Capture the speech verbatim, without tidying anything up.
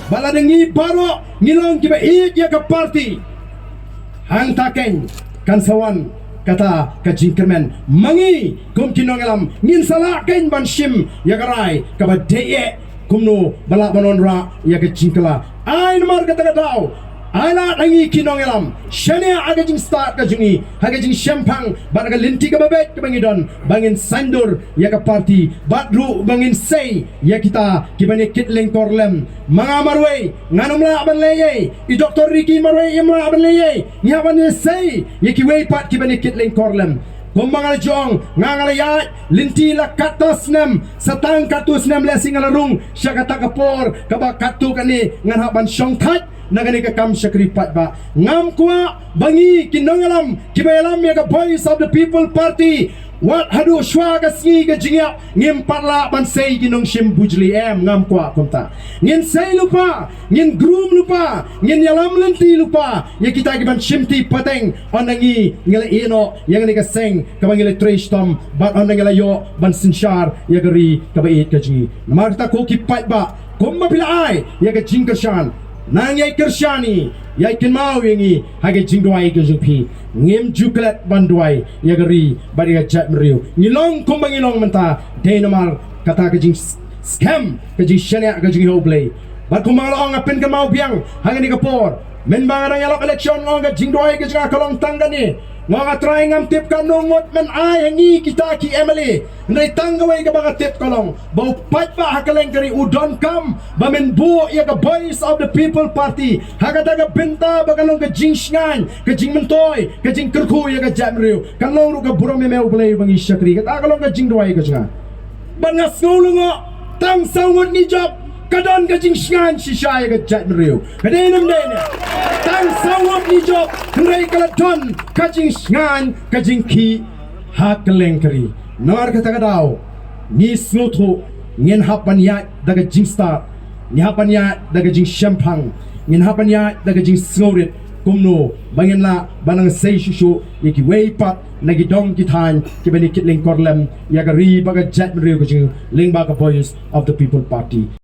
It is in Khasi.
Ba lada ngi baroh ngi long kiba ïeit ïa ka party, hangta keiñ kan sa wan kata ka jingkyrmen. Ma ngi kum ki nongïalam ngin sa lah keiñ ban shim ïa ka rai kaba dei eh kumno ba lah ban wanrah ïa ka jingkylla. Ai namar kata ka daw, ai lad ha ngi ki nongïalam, shaniah ha ka jingstad ka jong ngi, ha ka jingshemphang bad ha ka lynti kaba beit kaba ngi don, ba ngin saiñdur ïa ka party bad ruh ba ngin sei ïa kita kiban ïa kit lyngkor lem. Ma nga marwei ngan ym lah ban leh ei, i Doctor Ricky marwei im lah ban leh ei. Ngi hap ban ïa sei ïa kiwei pat kiban ïa kit lyngkor lem. Kumba nga la jong, nga nga la ïaid lynti la katto snem, sa tang katto snem lehse nga la rung sha kata ka por kaba katto katne ngan hap ban shongthait na kane ka kam shakri paidbah. Ngam kwah ba ngi ki nongïalam kiba ïalam ïa ka Voice of the People Party, wat haduh shuwa ka sngi ka jingïap ngim pat lah ban sei ki nongshim bujli, em, ngam kwah kumta. Ngin sei lypa, ngin groom lypa, ngin ïalam lynti lypa ïa kita kiban shimti pateng, ynda ngi ngi la ïehnoh ïa kane ka seng kaba ngi la trei shitom bad ynda ngi la ïoh ban synshar ïa ka ri kaba ïeit ka jong ngi. Namar kata ko ki paidbah, kumba phi la ai ïa ka jingkyrshan, nang ïai kyrshan ïa, ïai kynmaw ïa ngi ha ka jingduwai ka jong phi. Ngim ju klet ban duwai ïa ka ri bad ïa ka jaitbynriew. Ngi long kumba ngi long mynta dei namar kata ka jing s-, skhem, ka jingshaniah ka jong ngi ha U Blei. Bad kumba nga la ong, nga pynkynmaw biang ha kane ka por, mynba nga dang ïalap election, nga ong ka jingduwai ka jong nga ka long tang kane. Nga ong, A Trai, ngam tip katno ngut men ai ha ngi kita ki M L A, hynrei tang kawei kaba nga tip ka long ba u paidbah ha kylleng ka ri u donkam ba men buh ïa ka Voice of the People Party ha kata ka bynta ba kan long ka jingshngaiñ, ka jingmyntoi, ka jingkyrkhu ïa ka jaitbynriew, kan long ruh ka burom ïa me U Blei ba ngi shakri. Kata ka long ka jingduwai ka jong nga. Bad nga sngew lyngngoh, tang saw ngut ngi jop, ka don ka jingshngaiñ shisha ïa ka jaitbynriew. Ka dei ne ym dei ne? Tang saw ngut ngi jop, hynrei ka la don ka jingshngaiñ, ka jingkhih ha kylleng ka ri. Namar kata ka daw, ngi sngewthuh, ngin hap ban ïaid da ka jingstad, ngi hap ban ïaid da ka jingshemphang, ngin hap ban ïaid da ka jingsngewrit kumno ba ngin lah ban nang sei shuh shuh ïa kiwei pat na ki dong ki thaiñ kiban ïa kit lyngkor lem ïa ka ri bad ka jaitbynriew ka jong ngi lyngba ka Voice of the People Party.